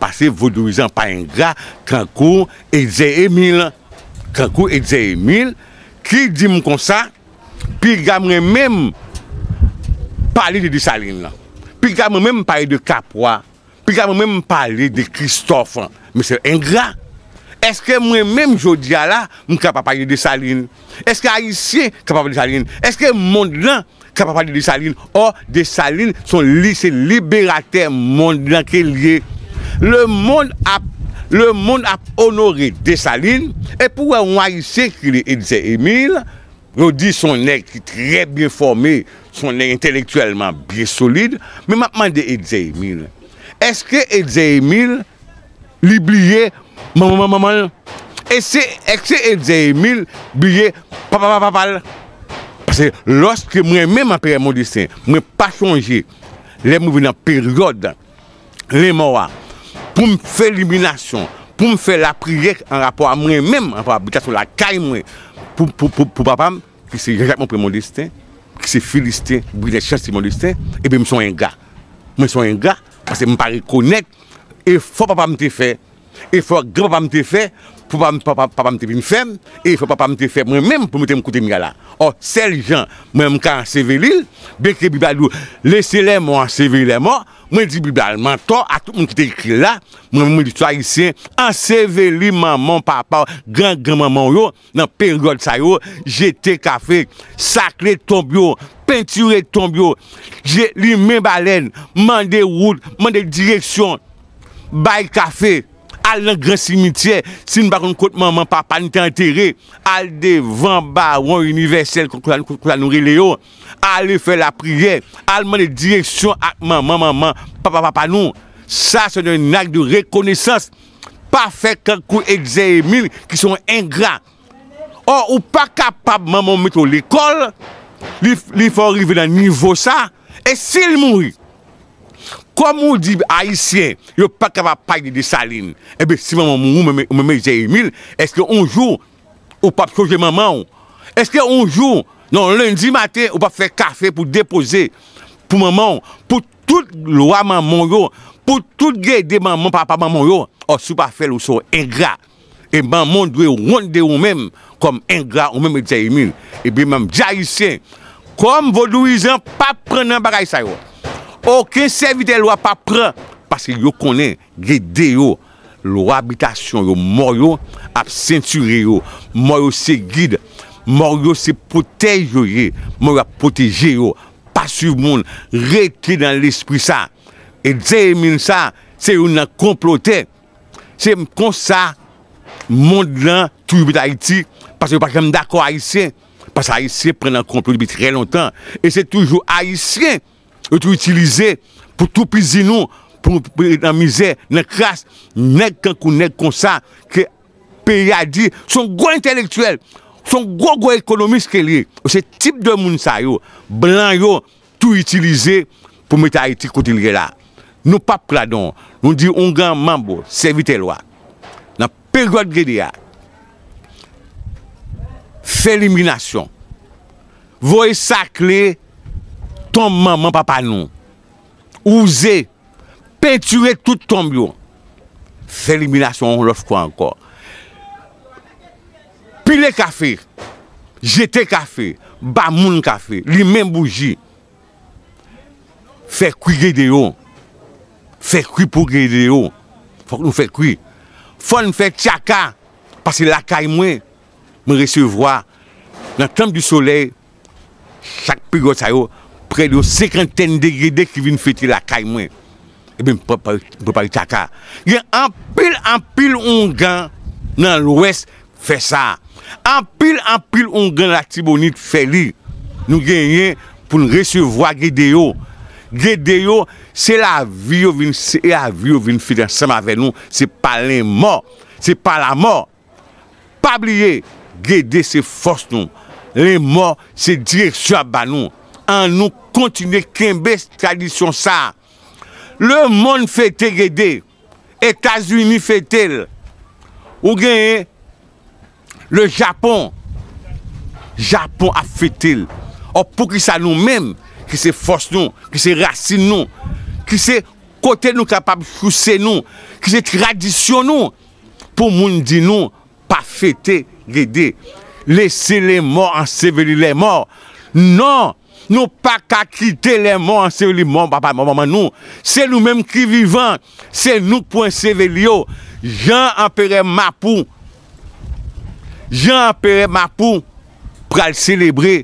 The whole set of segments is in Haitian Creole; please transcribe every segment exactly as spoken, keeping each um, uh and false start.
pase vodouyizan pa engra tankou Etzer Emile. Tankou Etzer Emile, ki di m konsa, piga mwen menm pale de Desalin nan. Piga mwen menm pale de Kapwa. Piga mwen menm pale de Christophe. Mesye engra. Èske mwen menm jodi a la, m kapab pale de Desalin? Èske Ayisyen kapab pale de Desalin? Èske mond lan kapab pale de Desalin? Ò, Desalin se yon li, se liberatè mond lan ke l ye. Le mond ap, le mond ap onore Desalin. E pou wè yon Ayisyen ki rele Etzer Emile, yo di se yon nèg ki trè byen fòme, se yon nèg entèlektyèlman byen solid, men m ap mande Etzer Emile, èske Etzer Emile li bliye manman manman l? E se, èske Etzer Emile bliye papa papa papa l? Paske lòske mwen menm Anperè Mondesten, mwen pa chonje lè m rive nan peryòd lenmò a, pou m fè liminasyon, pou m fè lapriyè an rapò a mwen menm, an rapò a bitasyon lakay mwen, pou, pou, pou, pou papa m, ki se Jean Jacques Monpré Mondesten, ki se Filisten Brinè Chancy Mondesten, ebyen m se yon engra. Mwen se yon engra, paske m pa rekonèt efò papa m te fè, efò granpapa m te fè, pou papa m, papa, papa m te vin fè m, e efò papa m te fè mwen menm pou mete m kote m ye a la. Ò, sèl jan mwen m ka anseveli l, byenke Bib la di w, laissez les morts ensevelir leurs morts, mwen di Bib la mantò a tout moun ki te ekri l la, mwen menm listwa ayisyen, anseveli manman w, papa w, gran granmanman w yo, nan peryòd sa yo, jete kafe, sakle tonb yo, pentire tonb yo, je, limen balèn, mande wout, mande direksyon, bay kafe, al nan gran simityè, si n pa konn kot manman, papa n te antere, al devan bawon inivèsèl, kon, kon, kon, konsa nou rele yo, ale fè lapriyè, al mande direksyon ak manman, manman, papa, papa nou. Sa, se yon ak de rekonesans. Pa fè tankou Etzer Emile, ki se yon engra. Ò, ou pa kapab manman w mete w lekòl, li, li fè w rive nan nivo sa, e si l mouri, kòm ou di Ayisyen, yo pa kapab pale de Desalin, ebyen, si manman w mouri, ou menm, ou menm Etzer Emile, èske yon jou, ou p ap sonje manman w? Èske yon jou, nan yon lendi maten, ou p ap fè kafe pou depoze pou manman w, pou tout lwa manman w yo, pou tout gede manman, papa manman w yo? Ò, si w pa fè l, ou se yon engra. E manman w dwe wont de ou menm kòm engra, ou menm Etzer Emile. Ebyen, m ap di Ayisyen, kòm vodouyizan pa pran nan bagay sa yo, okenn sèvitè lwa pa pran, paske yo konnen gede yo, lwa bitasyon yo, mò yo ap sentire yo, mò yo se gid, mò yo se pwotèj yo ye, mò yo ap pwoteje yo, pa swiv moun, rete nan lespri sa. Etzer Emile sa, se youn nan konplotè. Se konsa mond lan toujou met Ayiti, paske yo pa janm dakò Ayisyen, paske Ayisyen pran nan konplo depi trè lontan, e se toujou Ayisyen yo tou itilize pou toupizi nou, pou, pou nou nan mizè, nan kras, nèg tankou nèg konsa, ke peyi a di, se yon gwo entèlektyèl, se yon gwo, gwo ekonomis ke l ye. Se tip de moun sa yo, blan yo, tou itilize pou mete Ayiti kote l ye la. Nou p ap pran non. Nou di oungan manbo, sèvitè lwa, nan peryòd gede a, fè liminasyon, voye sakle tonm manman papa nou, wouze, pentire tout tonm yo, fè liminasyon yon lòt fwa ankò, pile kafe, jete kafe, ba moun kafe, limen bouji, fè kwi gede yo, fè kwi pou gede yo, fòk nou fè kwi, fò n fè tchaka, paske lakay mwen, mwen resevwa nan Temple du Soleil, chak peryòd sa yo, prè de yon senkantèn de gede ki vin fete lakay mwen. Ebyen, m prepare, m prepare tchaka. Gen anpil, anpil oungan nan Lwès fè sa. Anpil, anpil oungan Latibonit fè li. Nou genyen pou n resevwa gede yo. Gede yo, se lavi yo vin, se lavi yo vin fete ansanm avè nou. Se pa lanmò, se pa lanmò. Pa bliye, gede se fòs nou. Lanmò se direksyon ap ba nou. Annou kontinye kenbe tradisyon sa. Lemonn fete gede. Etazini fete l. Ou genyen le Japon. Japon ap fete l. Ò, poukisa nou menm, ki se fòs nou, ki se rasin nou, ki se kote nou kapab souse nou, ki se tradisyon nou, pou moun di nou, pa fete Gede. Laissez les morts ensevelir les morts. Non, nou pa ka kite lè mò anseveli mò papa, mò manman nou. Se nou menm ki vivan, se nou k pou enseveli yo. Jan Anperè Mapou, jan Anperè Mapou pral selebre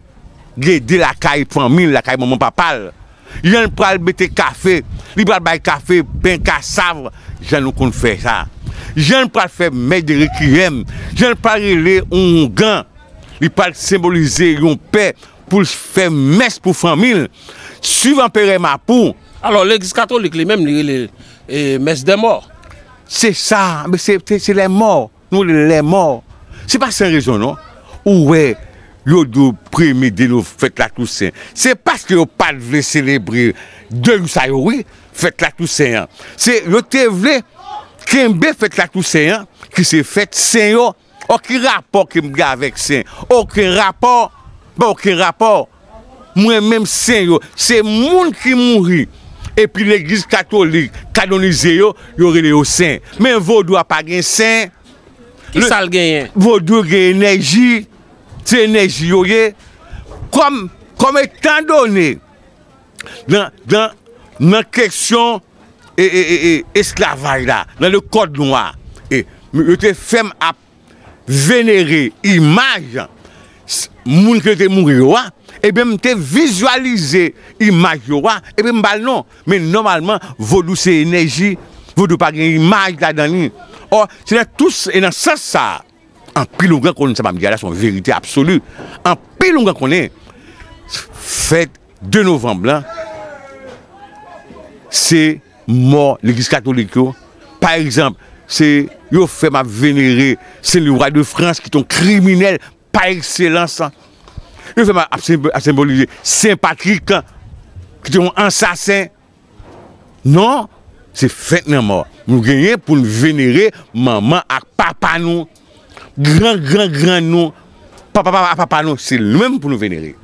Gede lakay fanmi l, lakay manman papa l. Jan l pral mete kafe, li pral bay kafe, pen, kasav, jan nou konn fè sa. Jan l pral fè mès de requiem, jan l pral rele yon oungan, li pral senbolize yon pè pou l fè mès pou fanmi l. Swiv Anperè Mapou. Alò, legliz katolik li menm, li rele l, e, mès dè mò. Se sa, men se, se, se lè mò. Nou lè mò. Se pa san rezon, non. Ou wè, yo di w premye de nov, fèt Latousen. Se paske yo pa t vle selebre de jou sa yo, wi, fèt Latousen an. Se, yo te vle kenbe fèt Latousen an, ki se fèt sen yo. Ò, ki rapò ke m gen avèk sen? Okenn rapò. Pa okenn rapò. Mwen menm sen yo, se moun ki mouri. Epi legliz katolik kanonize yo, yo rele yo sen. Men vodou a pa gen sen. Ki sa l genyen? Vodou gen enèji. Se enèji yo ye. Kòm, kòm etandone, nan, nan, nan kesyon, e, e, e, e, esklavaj la, nan le kòd nwa, e, yo te fè m ap venere imaj s-, moun ki te mouri yo a, ebyen, m te vizyalize imaj yo a, ebyen, m ba l non. Men nòmalman, vodou se enèji, vodou pa gen imaj ladan li. Ò, se nan tout, e nan sans sa a, anpil oungan konnen sa m ap di a la, se yon verite absoli. Anpil oungan konnen fèt de novanm lan, se mò legliz katolik yo. Pa egzanp, se yo fè m ap venere Sen Lewa de Frans, ki te yon kriminèl pa ekselans. Yo fè m ap senb-, ap senbolize Sen Patrik, ki te yon ansasen. Non, se fèt nan mò. Nou genyen pou n venere manman ak papa nou, gran, gran, gran nou, papa, papa, papa nou, se nou menm pou nou venere.